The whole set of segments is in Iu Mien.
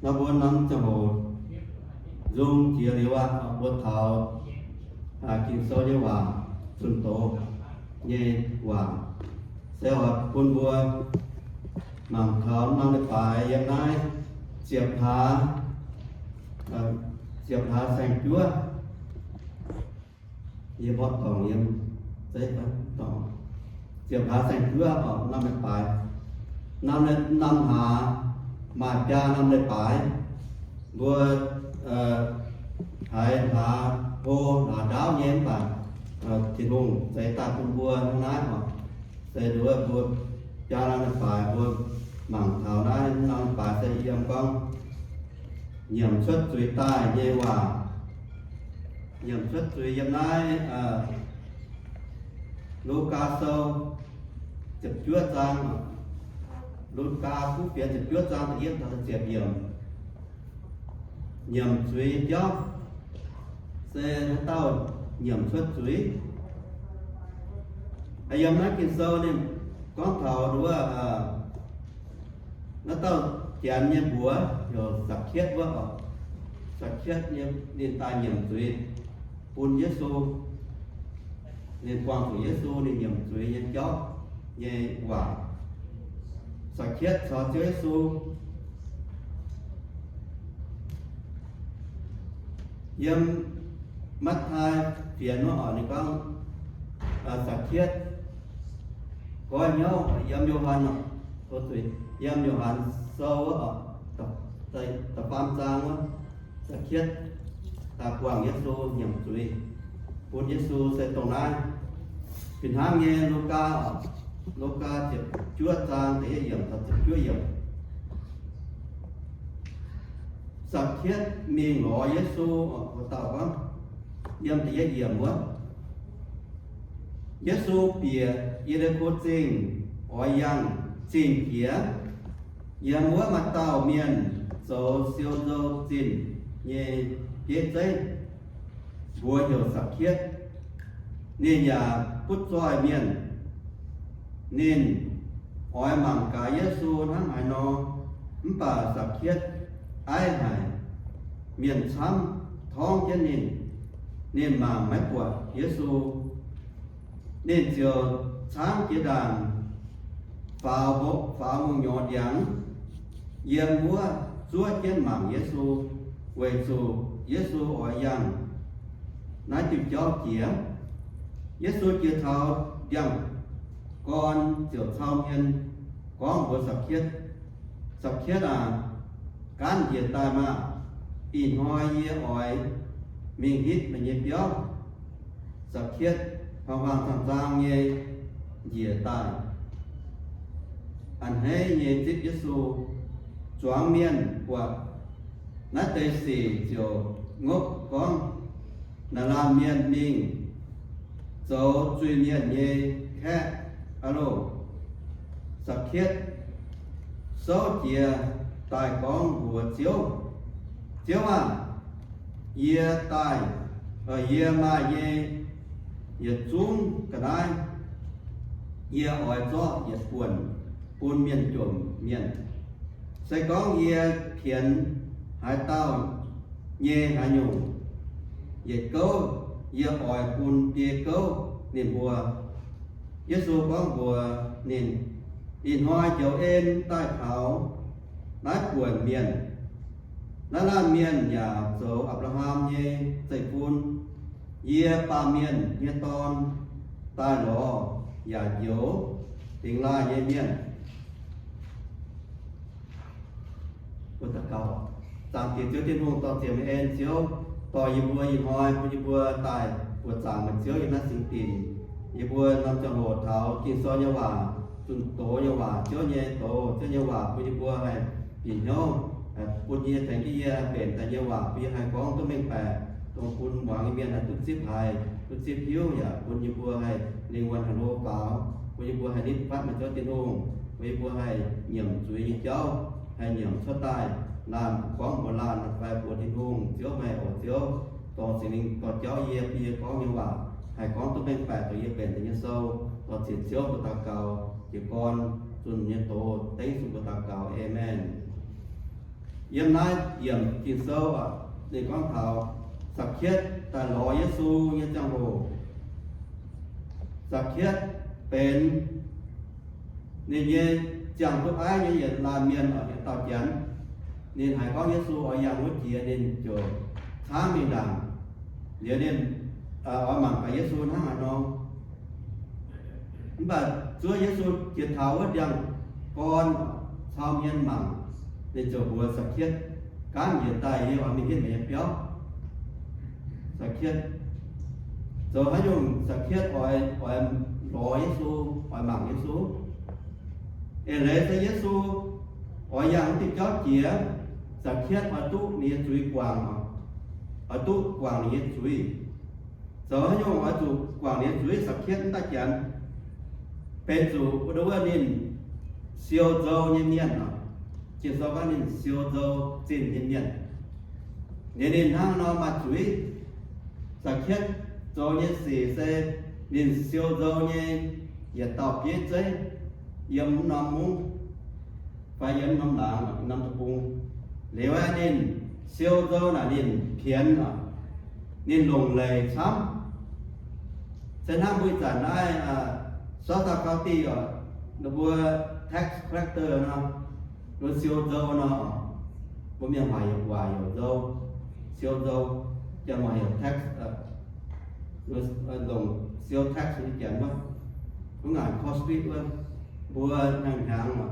Nor mbuo norm ziangh hoc nzung jiex liuz aqv, mbuo taux Ging-Sou nyei waac, zunh doz nyei waac, se oix bun mbuo mangc taux norm leiz-baaix yiem naaiv ziepc hlaax, ziepc hlaax saeng-juoqv. Yie mborqv dorngc yiem zeiv, dorngc ziepc hlaax saeng-juoqv oc, norm leiz-baaix, norm, norm hlaax maaih biaa norm leiz-baaix. Mbuo haiz hlaax hlo hlaax ndaauv nyei mv baac Tin-Hungh zeix daaih bun mbuo hnangv naaiv oc. Se nduov mbuo biaa norm leiz-baaix mbuo mangc taux naaiv norm leiz-baaix se yiem gorngv nyiemc cuotv zuiz daaih nyei waac. Nyiemc cuotv zuiz yiem naaiv Lugaa Sou ziepc juov zaang, Lugaa Kuv Fienx ziepc juov zaang da'yietv taux da'ziepc yiemc. Nyiemc zuiz nyei jauv se haaix dauh nyiemc cuotv zuiz. Yiem naaiv Ging-Sou ninh gorngv taux wuov, naaiv dauh janx nyei mbuox heuc Saa^ketv wuov oc. Saa^ketv nyei, ninh daaih nyiemc zuiz bun Yesu. Ninh buangh zuqc Yesu, ninh nyiemc zuiz nyei jauv nyei waac. Saa^ketv caux Ziouv Yesu yiem Matv^taai Fienx wuov oc, ninh gorngv Saa^ketv goiv hnyouv. Yiem Yo^han oc, yiem Yo^han Sou wuov oc, da'faam zaang wuov, Saa^ketv daaih buangh Yesu nyiemc zuiz bun Yesu se dongh naaiv. Fih hnangv nyei Lugaa oc, Lugaa ziepc juov zaang da'yietv yiemc taux ziepc juov yiemc. Saa^ketv mingh lorz Yesu, oc, dauh gorngv, yiem da'yietv yiemc wuov, Yesu bieqc Ye^li^ko Zingh oix yangh zingh jiex. Yiem wuov maaih dauh mienh zoux siou nzou zinh nyei bieiv zeiv, mbuox heuc Saa^ketv. Ninh yaac butv zoih mienh. Ninh oix mangc gaax Yesu hnangv haaix nor, mv baac Saa^ketv aiv haic, mienh camv torngv jienv ninh. Ninh mangc maiv buatc Yesu. Ninh ziouc caangv jiex ndaangc faaux, faaux ngongh nyorx ndiangx yiem wuov zuov jienv mangc Yesu, weic zuqc Yesu oix yangh naaiv diuh jauv jiex. Yesu jiex taux ndiangx-gorn ziouc cau mien gorngv mbuox Saa^ketv, Saa^ketv aac, gaanv njiec daaih maah! Ih hnoi yie oix mingh hitv meih nyei biauv. Saa^ketv huaang-huaang zaang-zaang nyei njiec daaih. A'hneiv nyei zipv Yesu. Zuangx mienh buatc naaiv deix sic ziouc ngopv gorngv, Naaiv laanh mienh mingh zoux zuiz-mienh nyei kaeqv aqv loh! Saa^ketv souv jiez daaih gorngv mbuox Ziouv, Ziouv aah! Yie daaih, yie maaih nyei yietc zungv ga'naaiv, yie oix zorqv yietc buonc bun mienh jomc mienh. Se gorngv yie pienx haaix dauh nyei haaix nyungc yietc gouv, yie oix bun biei gouv ninh mbuo. Yesu gorngv mbuox ninh, Ih hnoi njoux en daaih taux naaiv buonc mienh. Naaiv laanh mienh yaac zoux Apc^laa^ham nyei zeiv-fun. Yie, Baamh Mienh nyei Dorn, daaih lorz yaac njoux dingx laaih nyei mienh. Mbuo daux gaux. Zaangc Diex Ziouv Tin-Hungh, dorh ziepc en Ziouv dorh yie mbuo ih hnoi bun yie mbuo daaih buoqc zaangc meih Ziouv yiem naaiv singx dinc. Yie mbuo norm ziangh hoc taux Ging-Sou nyei waac, zunh doz nyei waac, Ziouv nyei doz, Ziouv nyei waac bun yie mbuo haih bieqc hnyouv, bun yie tengx jienv yie haih mbenc daaih nyei waac bun yie haih gorngv duqv mengh baeqc, dongh bun muangx nyei mienh haih duqv zipv haiz, duqv zipv hiuv, yaac bun yie mbuo haih lingh wuonh haaix lo faaux, bun yie mbuo haih nitv fatv meih Ziouv Tin-Hungh, bun yie mbuo haih nyiemc zuiz nyei jauv, haih nyiemc cuotv daaih laanh gorngv mbuox laanh fai mbuox Tin-Hungh, Ziouv meih oc Ziouv, dorh Singx Lingh dorh jauv yie, bun yie gorngv nyei waac haih gorngv duqv mengh baeqc dongh yie mbenc daaih nyei sou. Dorh ziec Ziouv mbuo daux gaux jiez gorn zunh nyei doz dengv zunh mbuo daux gaux. Aamen. Yiem naaiv yiemc Ging-Sou oc, ninh gorngv taux Za'kietv daaih lorz Yesu nyei ziangh hoc, Za'kietv benx ninh nyei ziangh duqv aiv nyei yietc laanh mienh oc, yietc dauh janx. Ninh haiz gorngv Yesu oix yangh wuov jiex, ninh ziouc caangv mingh ndaangc. Liuz ninh oix mangc gaax Yesu hnangv haaix nor. Mv baac zuov Yesu jiex taux wuov ndiangx-gorn cau hmien mangc, ninh ziouc mbuox Za'kietv, Gaanv njiec daaih yie oix mingh hitv meih nyei biauv. Za'kietv, zoux haaix nyungc Za'kietv oix, oix lorz Yesu, oix mangc Yesu? Eix leiz se Yesu oix yangh wuov diuh jauv jiex, Za'kietv oix duqv ninh nyei zuiz guangc, oix duqv guangc ninh nyei zuiz. Zoux haaix nyungc oix zuqc guangc ninh nyei zuiz? Za'kietv wuov dauh janx benx zuqc wuov, wuov ninh siou nzou nyei mienh oc. Ging-Sou gorngv ninh siou nzou zinh nyei mienh. Liuz ninh hnangv nor maaih zuiz. Za'kietv zoux nyei sic se ninh siou nzou nyei yietc dauh bieiv zeiv yiem norm mungv fai yiem norm laangz, norm deic-bung. Liuz aeqv, ninh siou nzou naaic ninh pienx oc, ninh longc leic camv. Se hnangv mbuo ih zanc naaiv South Dakota County oc, ninh mbuo tax collector nor, ninh siou nzou nor, mbuo mienh maaih waac heuc nzou, siou nzou, janx maaih heuc tax, longc siou tax nyei janx wuov, mbuo ngaanc Coral Springs wuov, mbuo hnyangx-hnyangx oc,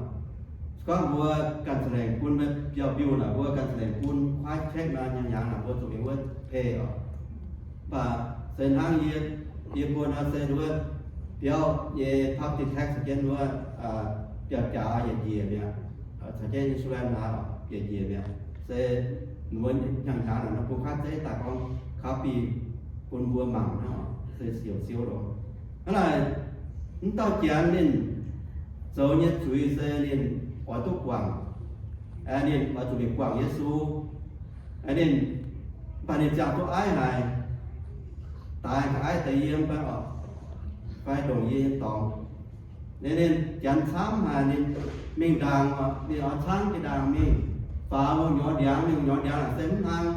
se gorngv mbuo ganh za'lengc bun biauv-mbiuh naaic, mbuo ganh za'lengc bun kuaaiv check nor, hnyangx-hnyangx naaic mbuo zuqc mingh wuov pay oc. Mv baac se hnangv yie, yie mbuo nor se wuov biauv nyei property tax jienv wuov biauv-jaax yietc njiec mi'aqv, caux jienv insurance naaic yietc njiec mi'aqv. Se mbuo hnyangx-hnyangx naaic bun kuaaiv zeiv daaih gorngv copy bun mbuo mangc hnangv, se siouc siou longx. Hnangv naaic, mv dauh janx ninh zoux nyei zuiz se ninh oix duqv guangc, ninh oix zuqc mingh guangc Yesu. Ninh, mv baac ninh ziangh duqv aiv haic, daix ga'aiv deix yiem fai oc, fai ndongc yie nyei dorngx. Ninh, ninh janx camv haic, ninh mingh ndaangc oc, ninh oix caangv jiex ndaangc mingh faaux wuov nyorx ndiangx, mingh nyorx ndiangx naaic se mv hlang,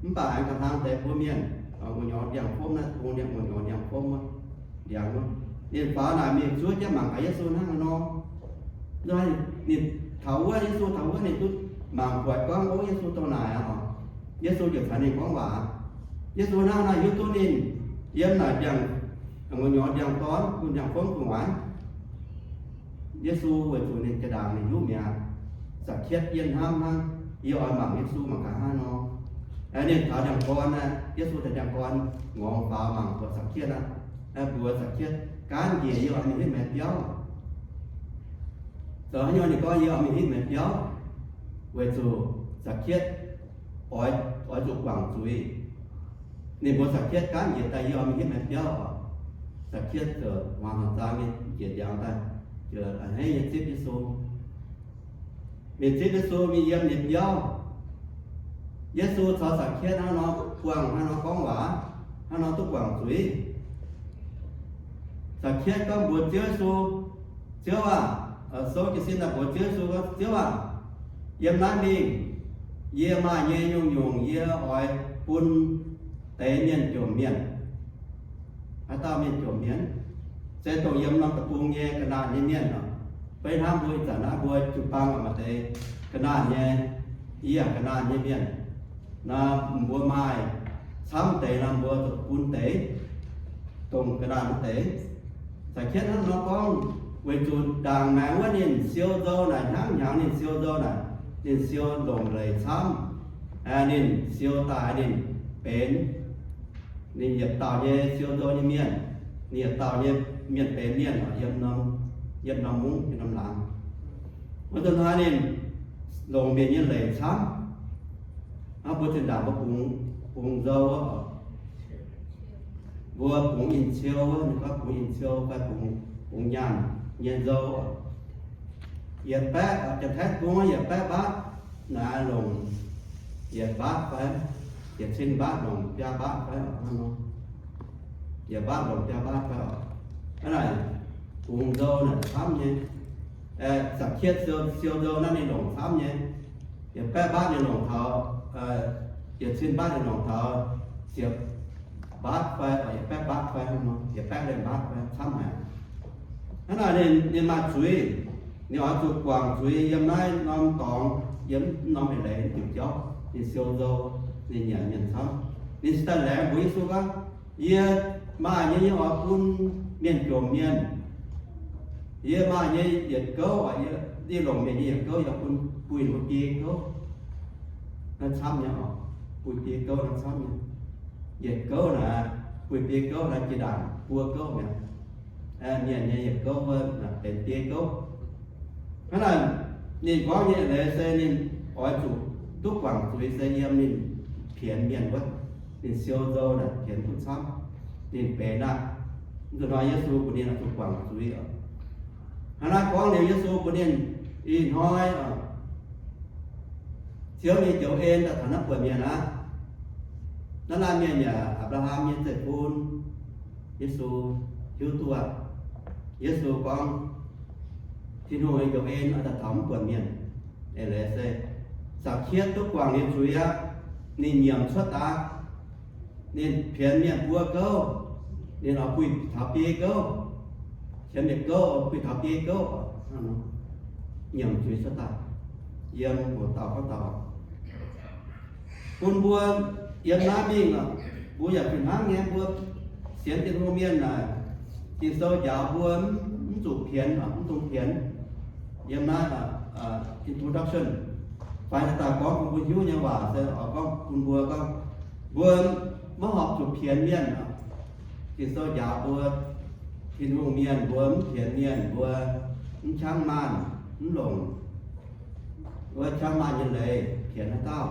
mv baac aengx gauh hlang deix mbuo mienh, wuov nyorx ndiangx-fomv naaiv, bung ndiangx, wuov nyorx ndiangx-fomv wuov, ndiangx wuov. Ninh faaux naaic mingh zuov jienv mangc gaax Yesu hnangv haaix nor. Ninh taux wuov, Yesu taux wuov, ninh duqv mangc buatc gorngv, ov, Yesu dongh naaic aqv oc. Yesu ziouc caux ninh gorngv waac. Yesu hnangv naaic hiuv duqv ninh yiem naaic ndiangx, wuov nyorx ndiangx-dorn, wuov ndiangx-fomv gu'nguaaic. Yesu weic zuqc ninh jaa-ndaangc ninh hiuv mi'aqv, Za'kietv yienh hnamv hnangv, yie oix mangc Yesu mangc gaax hnangv nor. Ninh taux ndiangx-gorn aqv, Yesu taux ndiangx-gorn ngorc faaux mangc buatc Za'kietv aqv. Mbuox Za'kietv, Gaanv njiec yie oix mingh hitv meih biauv. Zoux haaix nyungc ninh gorngv yie oix mingh hitv meih biauv? Weic zuqc Za'kietv oix, oix zuqc guangc zuiz. Ninh mbuox Za'kietv, Gaanv njiec daaih yie oix mingh hitv meih biauv oc. Za'kietv ziouc muangx taux zaang nyei njiec ndiangx daaih, ziouc a'hneiv nyei zipv Yesu. Ninh zipv Yesu mingh yiem ninh biauv. Yesu caux Za'kietv hnangv nor buangh, hnangv nor gorngv waac, hnangv nor duqv guangc zuiz. Za'kietv gorngv mbuox Ziouv Yesu, Ziouv aah! Souv jiez sin daaih mbuox Ziouv Yesu gorngv, Ziouv aah! Yiem naaiv mingh, yie maaih nyei nyungc-nyungc yie oix bun deix mienh jomc mienh. Haaix dauh mienh jomc mienh? Se dongh yiem norm deic-bung nyei ga'naanh nyei mienh oc. Beiv hnangv mbuo ih zanc naaiv mbuo jiu-baang maaih deix ga'naanh nyei, yie yaac ga'naanh nyei mienh. Naaiv mbuo maaih camv deix nor mbuo zuqc bun deix dongh ga'naanh wuov deix. Za'kietv hnangv nor gorngv, weic zuqc ndaangc maengx wuov ninh siou nzou naaic, hnangv hnyangx ninh siou nzou naaic, ninh siou longc leic camv, ninh siou daaih ninh benx ninh yietc dauh nyei siou nzou nyei mienh, ninh yietc dauh nyei mienh benx mienh yiem norm, yiem norm mungv, yiem norm laangz. Wuov zanc hnoi ninh longc mienh nyei leic camv. Hnangv mbuo zinh ndaangc mbuo bungx, bungx nzou wuov, mbuo bungx in-ciou wuov, ninh gorngv bungx in-ciou fai bungx, bungx nyaanh nyei nzou. Yietc baeqv, Janx-Taiv bungx yietc baeqv mbaatv naaic longc yietc mbaatv fai, yietc cin mbaatv longc biaa mbaatv fai, hnangv nor. Yietc mbaatv longc biaa mbaatv fai oc. Hnangv naaic, bungx nzou naaic camv nyei. Za'kietv siou, siou nzou naaiv ninh longc camv nyei. yietc baeqv mbaatv ninh longc taux, yietc cin mbaatv ninh longc taux ziepc mbaatv fai, yietc baeqv mbaatv fai, yietc baeqv liemh mbaatv fai, camv haic. Hnangv naaic ninh, ninh maaih zuiz, ninh oix zuqc guangc zuiz yiem naaiv norm dorngx, yiem norm eix leiz diuc jauv, ninh siou nzou, ninh nyanc mienh camv. Ninh se daaih laengz mbuox Yesu gorngv, yie maaih nyei, yie oix bun mienh jomc mienh. Yie maaih nyei yietc gouv, yie longc mienh nyei yietc gouv, yie oix bun, bun ninh mbuo biei gouv. Naaiv camv nyei oc, bun biei gouv naaiv camv nyei. Yietc gouv naaic, bun biei gouv naaiv jiex ndaangc buo gouv mi'aqv. Mienh nyei yietc gouv wuov benx biei gouv. Hnangv naaic, ninh gorngv nyei leiz se ninh oix zuqc duqv guangc zuiz se yiem ninh pienx mienh wuov, ninh siou nzou naaic pienx duqv camv, ninh benx aqv. Mv zuqc hnoi Yesu bun ninh oix zuqc guangc zuiz oc. Hnangv naaiv gorngv liuz Yesu bun ninh ih hnoi oc, Ziouv nyei njoux en daaih taux naaiv buonc mienh aqv. Naaiv laanh mienh yaac Apc^laa^ham nyei zeiv-fun. Yesu hiuv duqv aqv. Yesu gorngv, Tin-Hungh nyei njoux en oix daaih taux mv buonc mienh. Eix leiz se Zakc^keatv duqv guangc ninh zuiz aqv. Ninh nyiemc cuotv daaih. Ninh pienx mienh buo gouv, ninh oix puix taux biei gouv. Qiemx yietc gouv oix puix taux biei gouv. Nyiemc zuiz cuotv daaih. Yiem hoc dauh gorngv dauh bun mbuo yiem naaiv mingh oc, mbuo yaac fih hnangv nyei. Mbuo sienx Tin-Hungh mienh naaic, Ging-Sou njaaux mbuo mv zuqc pienx, mv dungx pienx. Yiem naaiv introduction, fai daaih gorngv bun mbuo hiuv nyei waac se oix gorngv bun mbuo gorngv, mbuo maiv horpc zuqc pienx mienh. Ging-Sou njaaux mbuo, Tin-Hungh mienh mbuo mv pienx mienh, mbuo mv qangv maanh, mv longc wuov qangv maanh nyei leiz pienx haaix dauh.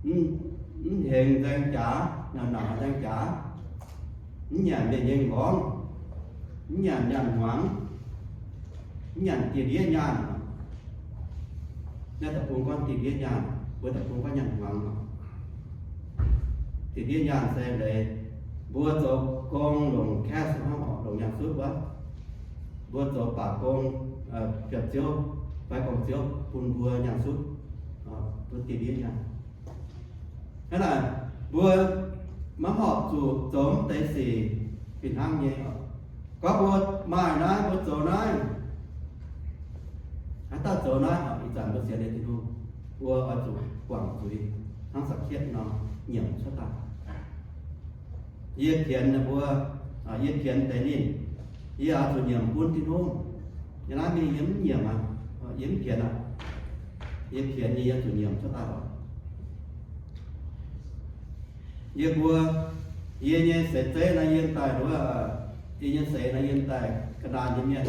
Mv hengx nzaeng jaax, nauc nauc nzaeng jaax, mv nyanc mienh nyei m'nqorngv, mv nyanc nyaanh hmuangx, mv nyanc dieh ndiev nyaanh. Naaiv deic-bung gorngv dieh ndiev nyaanh, mbuo deic-bung gorngv nyaanh hmuangx. Dieh ndiev nyaanh se leiz mbuo zoux gong longc cash hnangv oc, longc nyaanh sutv wuov. Mbuo zoux baac gong, biopv ziouv fai gong-ziouv bun mbuo nyaanh sutv, mbuo dieh ndiev nyaanh. Hnangv naaic, mbuo maiv horpc zuqc zoux mv deix sic fih hnangv nyei oc. Gorngv mbuo maaih naaiv, mbuo zoux naaiv, haaix dauh zoux naaiv oc, ih zanc mbuo sienx liuz Tin-Hungh, mbuo oix zuqc guangc zuiz hnangv Zakc^keatv nor, nyiemc cuotv daaih. Yie pienx mbuo, yie pienx deix ninh, yie oix zuqc nyiemc bun Tin-Hungh. Yie naaiv mingh yie mv nyiemc aqv, yie mv pienx aqv. Yie pienx nyei yie zuqc nyiemc cuotv daaih oc. Yie mbuo, yie nyei seix zeiv naaiv yiem daaih nduov, yie nyei seix naaiv yiem daaih ga'naaiv nyei mienh,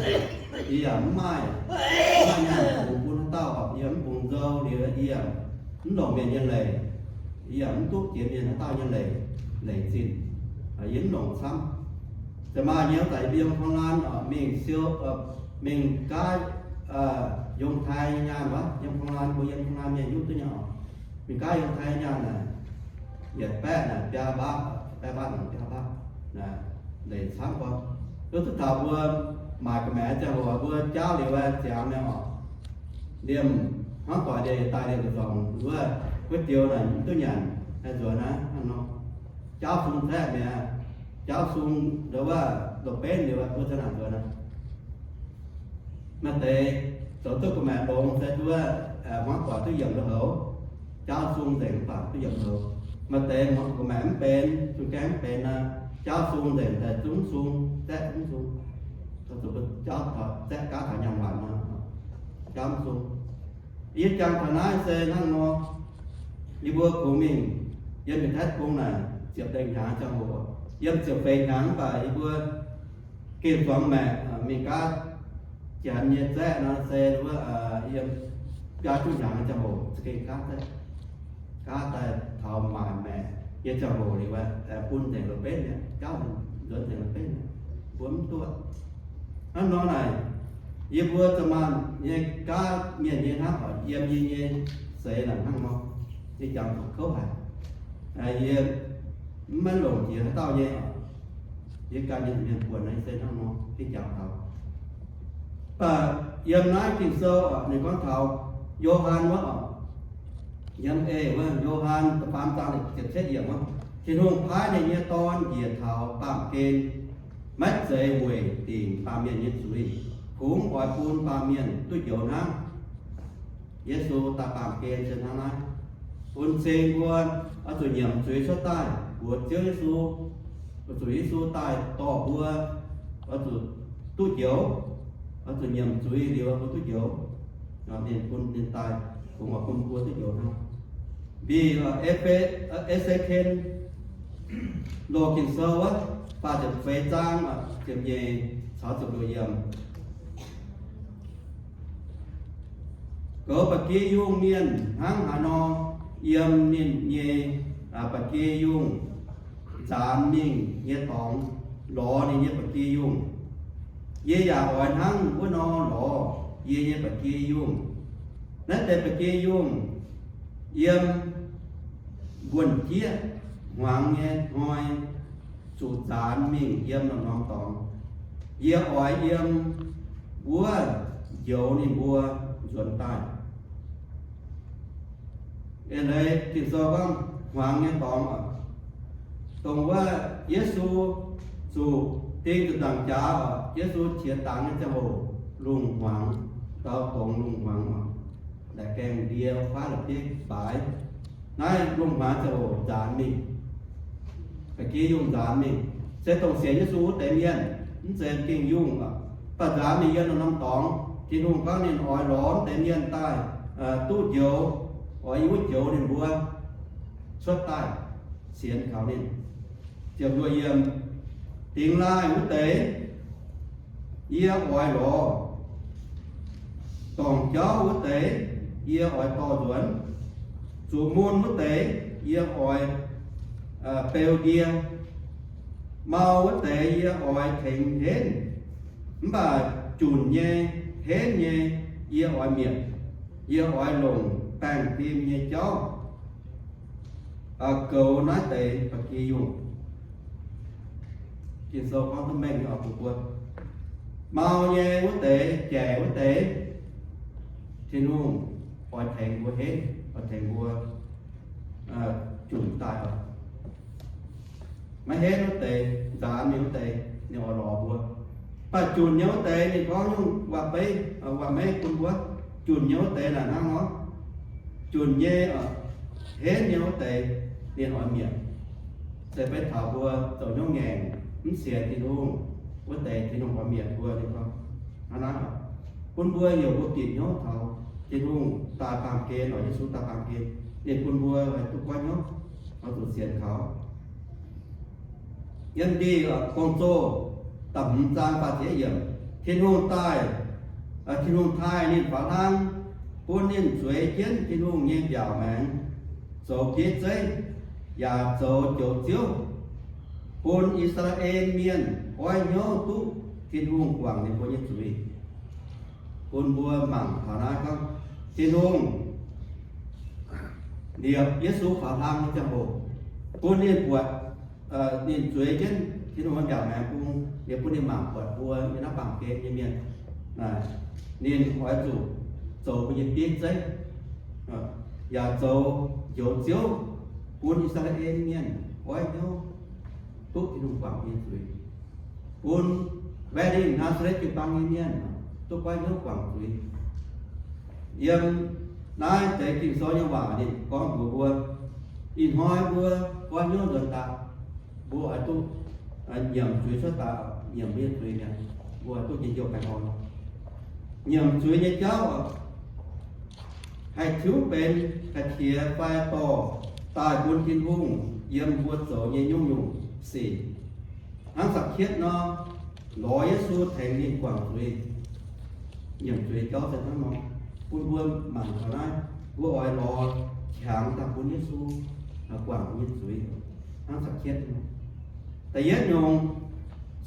yie yaac mv maaih, mv maaih nyaanh bungx bun haaix dauh oc. Yie mv bungx nzou liuz, yie yaac mv longc mienh nyei leiz, yie yaac mv duqv jiex mienh haaix dauh nyei leiz, leiz zinh. Yie mv longc camv. Ziouc maaih nyei wuov zanc yie mbuo yiem Konglan oc, mingh siou, mingh gaav yongh tai nyei nyaanh wuov. Yiem Konglan, mbuo yiem Konglan mienh hiuv duqv nyei oc. Mingh gaav yongh tai nyei nyaanh naaic, yietc baeqv naaic biaa mbaatv, baeqv mbaatv naaic biaa mbaatv, leiz camv gorngv. Duqv taux mbuo maaic ga'maeqc ziangh hoc mbuo jaauv liuz ziangx mi'aqv oc. Liemh hnangv doic ndie daaih liemh nzormc wuov, guei dioux naaic mv duqv nyanc, nzuonx naaiv hnangv nor. Jaauv sung zaeqv mi'aqv. Jaauv sung ndongc wuov, ndongc benv liuz mbuo ziouc naaic nzuonx aqv. Maaih deix zoux duqv ga'maeqc longx se duqv hmuangv doic duqv yiemc lui-houx, jaauv sung nzengc mv baac duqv yiemc lui-houx. Maaih deix ga'maeqc mv benx, zungh gaengh mv benx nor, jaauv sung nzengc daaih zungv sung, zaeqv zungv sung. Zuqc jaauv taux zaeqv gaav taux nyaanh waanc nor, jaauv mv sung. Yie jangx taux naaiv se hnangv nor, yie mbuo kungx mingh yiem Meiv Taeqv Gong naaic ziepc lengh hnyangx ziangh hoc, yiem ziepc feix hnyangx mv baac yie mbuo gengh zuangx maeqc mingh gaav Janx nyei zaeqv nor se wuov, yiem biaa juqv hnyangx ziangh hoc za'gengh gaav zaeqv, gaav daaih taux maaic maeqc nyei ziangh hoc liuz, bun nzengc la'benv nyei, jaauv nzuonx nzengc la'benv nyei, mbuo mv duqv. Hnangv nor naaic, yie mbuo za'maanc nyei gaav mienh nyei hnangv oc, yiem yie nyei seix naaic hnangv nor, yie jangx zuqc kouv haic. Yie mv maiv longc jiex haaix dauh nyei oc. Yie ganh nyei mienh buonc naaiv se hnangv nor, yie jangx taux. Mv baac yiem naaiv Ging-Sou oc, ninh gorngv taux Yo^han wuov, yiem eix wuov, Yo^han da'faam zaang ziepc cietv yiemc wuov, Tin-Hungh paaiv ninh nyei Dorn njiec taux baamh gen, maiv zeiz weic dingc baamh mienh nyei zuiz, kungx oix bun baamh mienh duqv njoux hnangv. Yesu daaih baamh gen se hnangv naaiv, bun cing mbuo oix zuqc nyiemc zuiz cuotv daaih mbuox Ziouv Yesu, oix zuqc Yesu daaih dorh mbuo oix zuqc duqv njoux, oix zuqc nyiemc zuiz liuz mbuo duqv njoux. Ninh bun ninh daaih kungx oix bun mbuo duqv njoux hnangv. Mbi E^se^ken loz Ging-Sou wuov, faah ziepc feix zaang, ziepc nyeic caux ziepc luoqc yiemc. Goux ba'gi yungh mienh hnangv haaix nor, yiem ninh nyei ba'gi yungh nzaanx mingh nyei dorngx lorz ninh nyei ba'gi yungh. Yie yaac oix hnangv wuov nor lorz yie nyei ba'gi yungh. Naaiv deix ba'gi yungh yiem buonv-jieqv hmuangx nyei hnoi zuqc nzaanx mingh yiem norm-norm dorngx. Yie oix yiem wuov njoux ninh mbuo nzuonx daaih. Eix leiz Ging-Sou gorngv hmuangx nyei dorngx oc, dongh wuov Yesu zuqc ding zuqc nzaangc jaax oc, Yesu qiex dangx nyei ziangh hoc lungh hmuangx, dau dongz lungh hmuangx oc, laengz gaengh ndie kuaaiv la'bieiv baaix. Naaiv lungh hmuangx ziangh hoc nzaanx mingh, ba'gi yungh nzaanx mingh, se dongh sienx Yesu wuov deix mienh, mv zeiz gengh yungh oc. Baac nzaanx mingh yiem norm-norm dorngx, Tin-Hungh gorngv ninh oix lorz wuov deix mienh daaih duqv njoux, oix yiem wuov njoux ninh mbuo cuotv daaih sienx kaux ninh. Ziepc luoqc yiemc, dingx laaih wuov deix yie oix lorz, dorngc jauv wuov deix yie oix dorh nzuonx, zuqc mun wuov deix yie oix beu ndie, mau wuov deix yie oix tengx henv, mv baac junc nyei, henv nyei, yie oix mietc. Yie oix longc baengh fim nyei jauv goux naaiv deix ba'gi yungh. Ging-Sou gorngv duqv mengh nyei oc, bun mbuo, mau nyei wuov deix, jaic wuov deix, Tin-Hungh oix tengx mbuo henv, oix tengx mbuo junc daaih oc. Maiv henv wuov deix, nzaanx mingh wuov deix, ninh oix lorz mbuo. Mv baac junc nyei wuov deix ninh gorngv nyungc waac-beiv, waac-meiv bun mbuo. Junc nyei wuov deix naaic hnangv nor, junc nyei, henv nyei wuov deix ninh oix mietc. Se beiv taux mbuo zoux hnyouv ngaengc, mv sienx Tin-Hungh wuov deix, Tin-Hungh oix mietc mbuo. Ninh gorngv hnangv naaiv, bun mbuo heuc mbuo bieqc hnyouv taux Tin-Hungh daaih baamh gen oc, Yesu daaih baamh gen, ninh bun mbuo haih duqv goiv hnyouv, oix zuqc sienx kaux. Yiem Ndi Gong-Zoh da'hmz zaang faah ziepc yiemc, Tin-Hungh daaih, Tin-Hungh taaih ninh faaux hlang, bun ninh zueiz jienv Tin-Hungh nyei mbiaauc maengx, zoux bieiv zeiv, yaac zoux Njoux Ziouv, bun I^saa^laa^en Mienh goiv hnyouv duqv Tin-Hungh guangc ninh mbuo nyei zuiz. Bun mbuo mangc taux naaiv gorngv, Tin-Hungh liepc Yesu faaux hlang nyei ziangh hoc, bun ninh buatc, ninh zueiz jienv Tin-Hungh nyei mbiaauc maengx bung, liepc bun ninh mangc buatc mbuo yiem naaiv baamh gen nyei mienh, ninh oix zuqc zoux mbuo nyei bieiv zeiv, yaac zoux Njoux Ziouv, bun I^saa^laa^en Mienh goiv hnyouv duqv Tin-Hungh guangc nyei zuiz, bun Wedding Nazareth jiu-baang nyei mienh duqv goiv hnyouv guangc zuiz. Yiem naaiv deix Ging-Sou nyei waac ninh gorngv mbuox mbuo, ih hnoi mbuo goiv hnyouv nzuonx daaih, mbuo oix duqv nyiemc zuiz cuotv daaih, nyiemc mbuo nyei zuiz mi'aqv, mbuo oix duqv njien-youh baengh orn. Nyiemc zuiz nyei jauv haih tiuv benx ga'qiex fai dorh daaih bun Tin-Hungh yiem mbuo zoux nyei nyungc-nyungc sic. Hnangv Saa^kie^tc nor, lorz Yesu tengx ninh guangc zuiz. Nyiemc zuiz jauv se hnangv nor. Bun mbuo mangc taux naaiv, mbuo oix lorz qangx daaih bun Yesu guangc mbuo nyei zuiz, hnangv Saa^kie^tc nor. Da'yietv nyungc,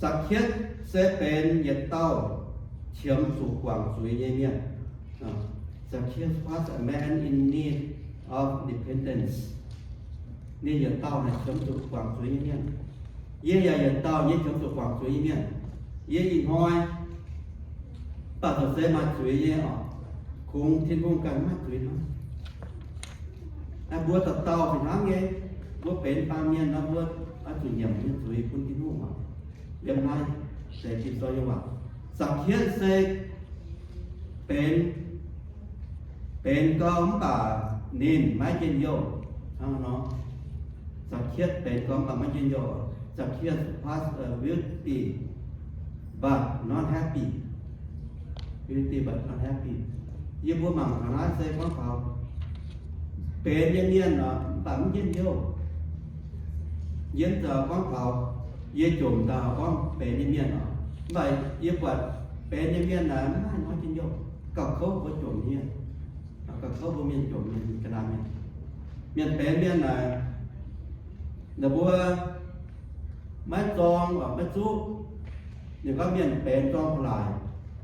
Saa^kie^tc se benx yietc dauh qiemx zuqc guangc zuiz nyei mienh. Zacchaeus was a man in need of repentance. Ninh yietc dauh naaic qiemx zuqc guangc zuiz nyei mienh. Yie yaac yietc dauh nyei qiemx zuqc guangc zuiz nyei mienh. Yie ih hnoi mv baac zoux se maaih zuiz nyei oc. kungx Tin-Hungh ganh maiv zuiz hnangv. Mbuo dauh dauh fih hnangv nyei, mbuo benx baamh mienh nor, mbuo oix zuqc nyiemc nyei zuiz bun Tin-Hungh oc. Yiem naaiv se Ging-Sou nyei waac. Zakietv se benx, benx gau mv baac ninh maiv njien-youh hnangv nor. Zakietv benx gau mv baac maiv njien-youh. Zacchaeus passed wealthy but not happy. Wealthy but not happy. Yie mbuo mangc taux naaiv se gorngv taux benx nyei mienh mv baac mv njien-youh. Yie mv zeiz gorngv taux yie jomc daaih gorngv benx nyei mienh oc. Mv baac yie buatc benx nyei mienh naaic mv maaih hnoi njien-youh. Gauh kouv mbuo jomc mienh, gauh kouv mbuo mienh jomc mienh, ga'naaiv mienh. Mienh benx mienh naaic, ninh mbuo maiv zorng oc, maiv zuqv. Ninh gorngv mienh benx zorng ga'laaic,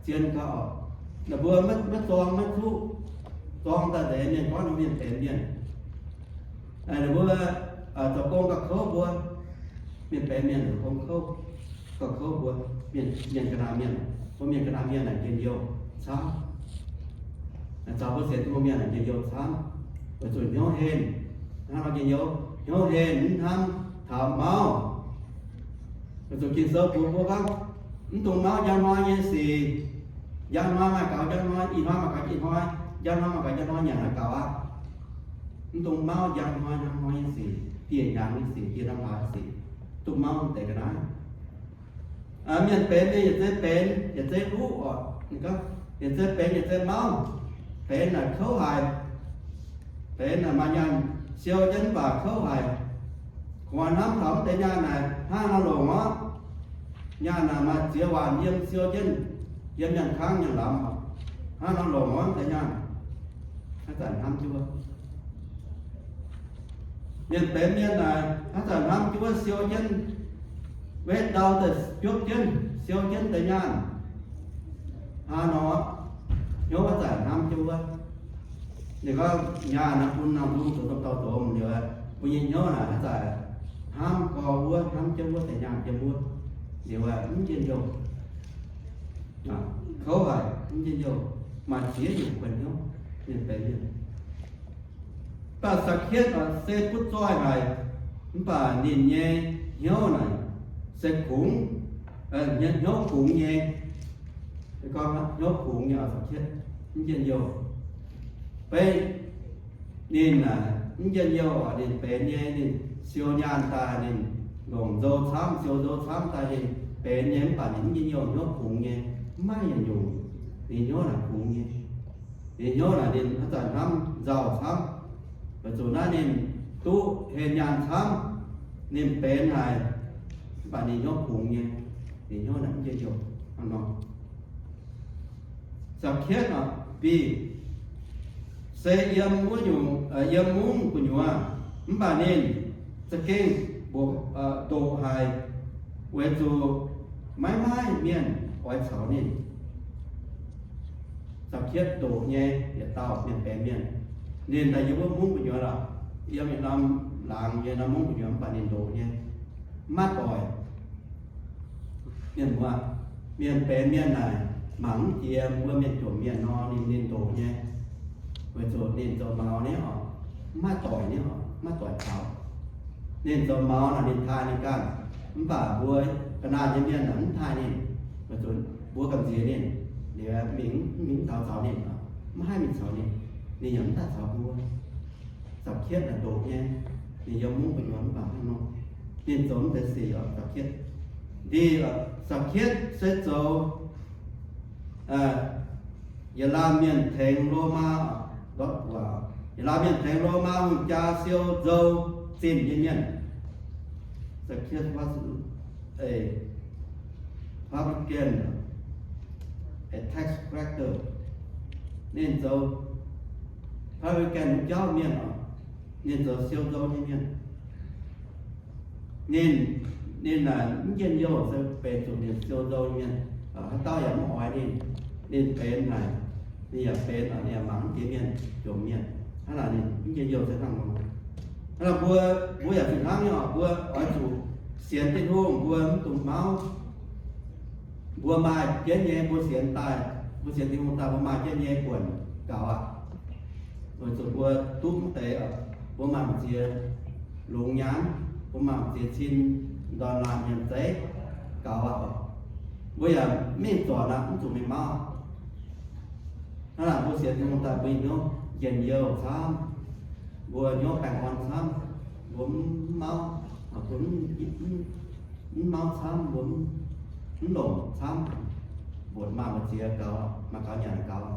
zien gauh oc. Ninh mbuo maiv zorng maiv zuqv, zorng daaih nzengc, mienh gorngv ninh mienh benx mienh. Ninh mbuo zoux gong gauh kouv mbuo, mienh benx mienh zoux gong kouv, gauh kouv mbuo, mienh ga'naaiv mienh. Mbuo mienh ga'naaiv mienh naaic njien-youh camv. Caux mbuo sienx Tin-Hungh mienh naaic njien-youh camv. Weic zuqc hnyouv henh, hnangv nor njien-youh, hnyouv henh mv hnamv taux mauv. Weic zuqc Ging-Sou mbuox mbuo gorngv, mv dungx mauv njang hnoi nyei sic. Njang hnoi maaih gaux njang hnoi, ih hnoi maaih gaux ih hnoi, njang hnoi maaih gaux njang hnoi, nyanc naaiv gaux aqv. Mv dungx mauv njang hnoi hnangv hnoi nyei sic, dieh hnyangx nyei sic, dieh hnangv hlaax nyei sic, duqv mauv deix ga'naaiv. Mienh benx nyei yietc zei benx yietc zei luqv oc. Yietc zei benx yietc zei mauv. Benx naaic kouv haic. Benx naaic maaih nyaanh siou jienv mv baac kouv haic. Gu'nguaaz hnamv taux mv deix nyaanh naaic hnangv nor longc orv. Nyaanh naaic maaih ziex waanc yiem siou jienv, yiem nyaanh kangv nyaanh lamz oc. Hnangv nor longc orv mv deix nyaanh. Haaix zanc hnamv jienv wuov, mienh benx mienh naaic haaix zanc hnamv jienv wuov siou jienv, wetv ndau daaih biopv jienv siou jienv deix nyaanh. Hnangv nor, hnyouv haaix zanc hnamv jienv wuov. Ninh gorngv nyaanh naaiv bun nangh nzung zoux domh dauh zoux liuz, mbuo nyei hnyouv naaic haaix zanc hnamv gorx wuov, hnamv jienv wuov deix nyaanh jienv wuov, liuz mv njien-youh. Kouv haic, mv njien-youh, maaih ziex nyungc kuonx hnyouv, mienh benx mienh. Mv baac Sakc^ketv se butv zoih haic, mv baac ninh nyei hnyouv naaic se kungx, hnyouv kungx nyei. Gorngv hnyouv kungx nyei oc, Sakc^ketv mv njien-youh. Beiv ninh naaic mv njien-youh oc, ninh benx nyei, ninh siou nyaanh daaih, ninh longc nzou camv, siou nzou camv daaih, ninh benx nyei, mv baac ninh mv njien-youh, hnyouv kungx nyei, mv maaih yietc nyungc. Ninh hnyouv naaic kungx nyei. Ninh hnyouv naaic ninh haaix zanc hnamv nzauh camv, weic zuqc naaiv ninh duqv heh nyaanh camv, ninh benx haic, mv baac ninh hnyouv kungx nyei, ninh hnyouv naaic mv njien-youh hnangv nor. Sakc^ketv bih se yiem wuov nyungc, yiem mungv gu'nyuoz, mv baac ninh za'gengh mbuoqc, ndoqc haic, weic zuqc maiv maaih mienh oix caux ninh. Sakc^ketv ndoqc nyei, yietc dauh mienh benx mienh. Ninh daaih yiem wuov mungv gu'nyuoz lorqc, yiem yietc norm laangz nyei norm mungv gu'nyuoz, mv baac ninh ndoqc nyei, maiv doic. Mienh muoz, mienh benx mienh naaic mangc mv jiex mbuo mienh jomc mienh nor, ninh, ninh ndoqc nyei. Weic zuqc ninh zoux maux nyei oc, maiv doic nyei oc, maiv doic caux. Ninh zoux maux naaic ninh taaih ninh ganh, mv baac mbuo ga'naaiv nyei mienh naaic mv taaih ninh. Weic zuqc mbuo gamh nziex ninh, liuz mingh, mingh mv taux caux ninh, maiv haih mingh caux ninh, ninh yaac mv daaih caux mbuo. Sakc^ketv naaic ndoqc nyei, ninh yiem mungv gu'nyuoz mv baac hnangv nor, ninh zoux mv deix sic oc, Sakc^ketv. Ndih, Sakc^ketv se zoux yietc laanh mienh tengx Lomaa, yietc laanh mienh tengx Lomaa hungh jaa siou nzou zinh nyei mienh. Zacchaeus was a publican, a tax collector. Ninh zoux publican jauv mienh oc. Ninh zoux siou nzou nyei mienh. Ninh, ninh naaic mv njien-youh se benx zuqc ninh siou nzou nyei mienh. Haaix dauh yaac mv oix ninh. Ninh benx naaic, ninh yaac benx, ninh yaac mangc mv jiex mienh, jomc mienh. Hnangv naaic ninh mv njien-youh se hnangv nor. Hnangv naaic mbuo, mbuo yaac fih hnangv nyei oc. Mbuo oix zuqc sienx Tin-Hungh, mbuo mv dungx mauv. Mbuo maaih jienv nyei, mbuo sienx daaih, mbuo sienx Tin-Hungh daaih, mbuo maaih jienv nyei buonc. gaux aqv. Weic zuqc mbuo duqv mv deix, mbuo maaih ziex longx nyaanh, mbuo maaih ziex cin ndorn laanh nyanc zeiv gaux aqv. Mbuo yaac mingh zorc aqv, mv zuqc mingh mauv. Hnangv naaic mbuo sienx Tin-Hungh daaih mbuo nyei hnyouv njien-youh camv, mbuo hnyouv baengh orn camv, mbuo mv mauv, mbuo mv mauv camv, mbuo mv longc camv, mbuo maaih mbu'ziex gaux, maaih gaux nyanc gaux.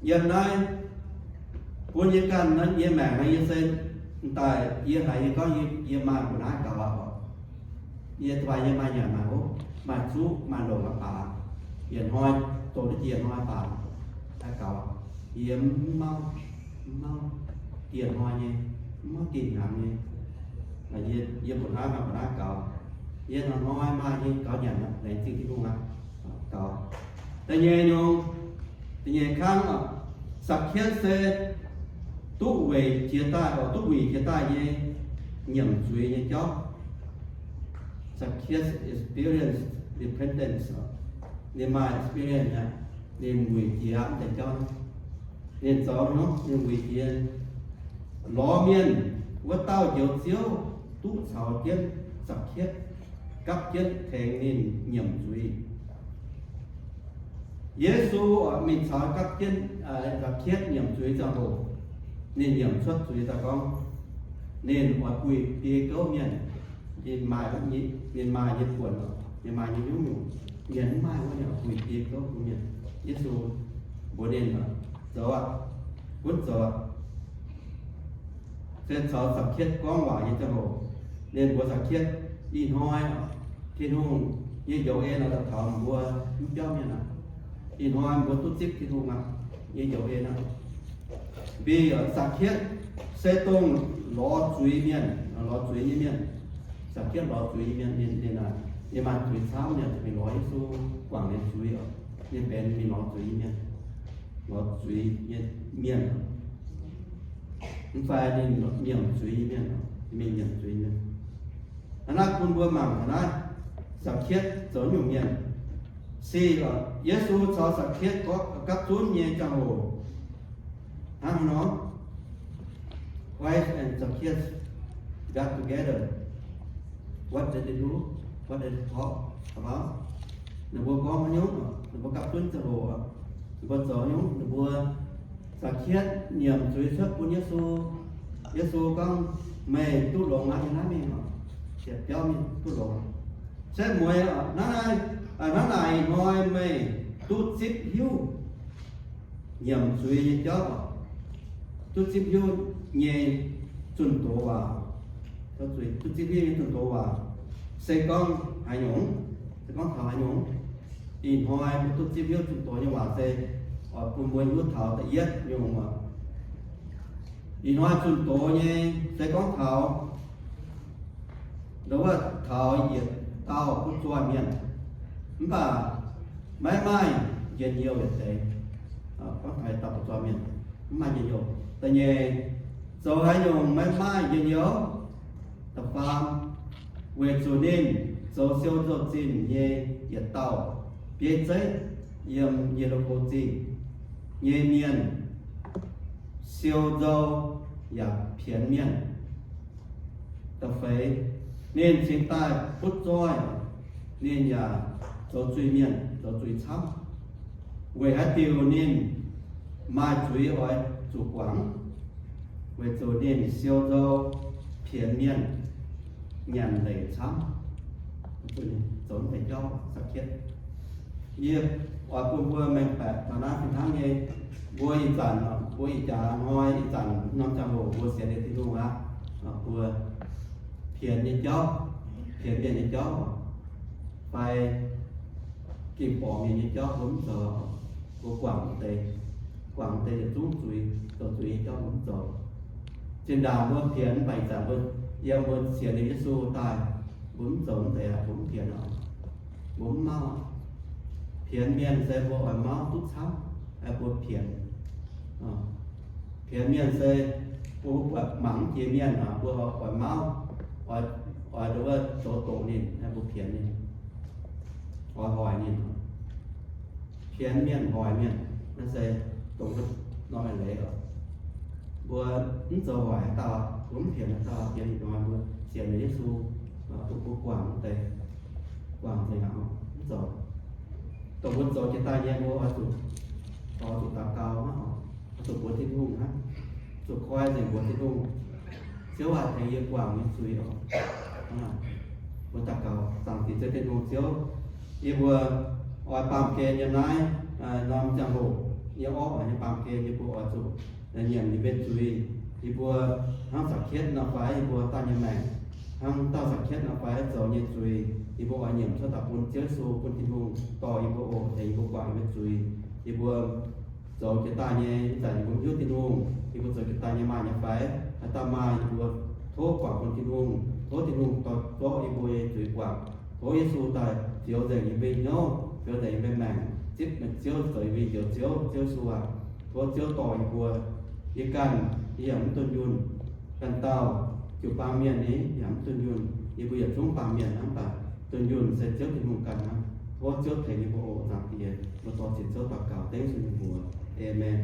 Yiem naaiv bun yie ganh naaiv, yie maengc naaiv, yie se daaih yie haiz yie gorngv yie maaih mbu'naaiv gaux aqv. Yie daaih yie maaih nyanc maaih hopv, maaih zuqv maaih longc aqv baac, yietc hnoi, zoux duqv jiex hnoi baac, gaux, yie mv mauv, mv mauv, dieh hnoi nyei, mv mauv dieh hnyangx nyei. Yie mbu'naaiv maaih mbu'naaiv gaux. Yie hnoi-hnoi maaih nyei gaux nyanc, laengz zingh Tin-Hungh aqv. Gaux. Da'nyeic nyungc, da'nyeic kangv, Sakc^ketv se duqv weic jiex daaih, duqv wuic jiex daaih nyei nyiemc zuiz nyei jauv. Sakc^ketv experience repentance. Ninh maaih experience aqv. Ninh wuic jiex mv deix jauv. Ninh zoux nor, ninh wuic jiex. Lorz mienh wuov dauh Njoux Ziouv duqv caux jienv Sakc^ketv, gapv jienv tengx ninh nyiemc zuiz. Yesu mingh caux gapv jienv Sakc^ketv nyiemc zuiz ziangh hoc, ninh nyiemc cuotv zuiz daaih gorngv, ninh oix buih biei gouv mienh, ninh maaih nyei buonc, ninh maaih nyei hnyouv nyungc, mienh mv maaih wuov, ninh oix buih biei gouv bun mienh. Yesu mbuox ninh, zoux aqv, gunv zoux aqv. Se caux Sakc^ketv gorngv waac nyei ziangh hoc, ninh mbuox Sakc^ketv, ih hnoi Tin-Hungh nyei njoux en daaih taux mbuo mv biauv mienh aqv. Ih hnoi mbuo duqv zipv Tin-Hungh aqv, nyei njoux en aqv. Mbi Sakc^ketv se dongh lorz zuiz mienh, lorz zuiz nyei mienh. Sakc^ketv lorz zuiz nyei mienh, ninh, ninh maaih zuiz camv, ninh mingh lorz Yesu guangc ninh zuiz oc. Ninh benx mingh lorz zuiz nyei mienh, lorz zuiz nyei mienh, mv fai ninh nyiemc zuiz nyei mienh, mingh nyiemc zuiz mienh. Hnangv naaiv bun mbuo mangc taux naaiv, Sakc^ketv zoux nyungc mienh. Sic, Yesu caux Sakc^ketv gapv zunv nyei ziangh hoc, hnangv haaix nor? Christ and Zacchaeus got together. What did they do? What did they talk about? Ninh mbuo gorngv haaix nyungc? Ninh mbuo gapv zunv ziangh hoc, ninh mbuo zoux haaix nyungc? Ninh mbuo, Zacchaeus nyiemc zuiz cuotv bun Yesu. Yesu gorngv, meih duqv longx aqv, yiem naaiv mingh oc. Yietc biauv mingh duqv longx. Se mueiz, hnangv naaic hnoi meih duqv zipv hiuv nyiemc zuiz nyei jauv, duqv zipv hiuv nyei zunh doz waac, duqv zipv hiuv nyei zunh doz waac, se gorngv haaix nyungc? Se gorngv taux haaix nyungc? Ih hnoi mbuo duqv zipv hiuv zunh doz nyei waac se oix bun mbuo hiuv taux da'yietv nyungc oc. Ih hnoi zunh doz nyei se gorngv taux, nduov wuov, taux yietc dauh butv-zoih mienh, mv baac maiv maaih njien-youh yietc deix. Gorngv taux yietc dauh butv-zoih mienh mv maaih njien-youh. Da'nyeic, zoux haaix nyungc maiv maaih njien-youh? Da'faam, weic zuqc ninh zoux siou nzou-zinh nyei yietc dauh bieiv zeiv yiem Ye^li^ko Zingh nyei mienh siou nzou yaac pienx mienh. Da'feix, ninh cingx daaih butv zoih, ninh yaac zoux zuiz-mienh, zoux zuiz camv. Weic haaix diuc ninh maaih zuiz oix zuqc guangc? Weic zuqc ninh siou nzou pienx mienh, nyanc leic camv. Zoux deix jauv, Zacchaeus. Yie oix bun mbuo mengh baeqc taux naaiv fih hnangv nyei. Mbuo ih zanc, mbuo ih jaax hnoi ih zanc norm ziangh hoc mbuo sienx liuz Tin-Hungh aqv, mbuo pienx nyei jauv, pienx mienh nyei jauv, fai ging-borqc mienh nyei jauv mbuo mv zoux. Mbuo guangc deix, guangc deix yietc zungv zuiz, zoux zuiz nyei jauv mbuo mv zoux. Zinh ndaangc mbuo pienx, mv baac ih zanc mbuo, yiem mbuo sienx liuz Yesu daaih, mbuo mv zoux mv deix, mbuo mv pienx oc. Mbuo mv mauv. Pienx mienh se mbuo oix mauv duqv camv, mbuo pienx. Pienx mienh se mbuo buatc mangc mv jiex mienh, mbuo oix mauv, oix nduov wuov zoux doqc ninh, mbuo pienx ninh, oix hoic ninh. Pienx mienh, hoic mienh. Naaiv se dongh wuov norm leiz oc. Mbuo mv zoux hoic haaix dauh, mbuo mv pienx haaix dauh, yiem ih hnoi mbuo sienx Yesu, dongh mbuo guangc wuov deix, guangc nzengc aqv, mv zoux. Dongh mbuo zoux jiex daaih nyei mbuo oix zuqc, oix zuqc daux gaux hnangv, oix zuqc mbuox Tin-Hungh hnangv, zuqc koi nzengc mbuox Tin-Hungh, Ziouv aac, tengx yie guangc nyei zuiz oc. Mbuo daux gaux. Zaangc Diex Ziouv Tin-Hungh Ziouv, yie mbuo oix baamh gen yiem naaiv norm ziangh hoc nyei orqv, oix nyei baamh gen yie mbuo oix zuqc nyiemc yie mbuo nyei zuiz. Yie mbuo hnangv zaqc kietv nor fai yie mbuo daaih nyei maengc, hnangv dauh zaqc kietv nor fai zoux nyei zuiz, yie mbuo oix nyiemc cuotv daaih bun Ziouv Yesu, bun Tin-Hungh dorh yie mbuo oc, tengx yie mbuo guangc yie mbuo zuiz. Yie mbuo zoux jiex daaih nyei ih zanc yie mbuo mv hiuv Tin-Hungh, yie mbuo zoux jiex daaih nyei maaih nyei fai? Haaix dauh maaih, yie mbuo tov guangc bun Tin-Hungh, tov Tin-Hungh dorh zorqv yie mbuo nyei zuiz guangc. Tov Yesu daaih fioux nzengc yie mbuo nyei hnyouv, fioux nzengc yie mbuo nyei maengc, zipv meih Ziouv zoux yie mbuo nyei Njoux Ziouv. Ziouv Yesu aac, tov Ziouv dorh yie mbuo. Yie ganh, yie yaac mv dunh yunh. Ganh dauh jiu-baang mienh ni yaac mv dunh yunh. Yie mbuo yietc zungv baamh mienh hnangv, mv baac dunh yunh se Ziouv Tin-Hungh ganh hnangv. Tov Ziouv tengx yie mbuo oc. Zaangc Diex, mbuo dorh ziec Ziouv daux gaux dengv sun nyei mbuox. Aamen.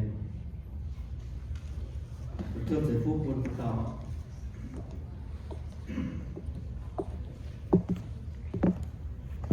Ziouv ceix fuqv bun dauh.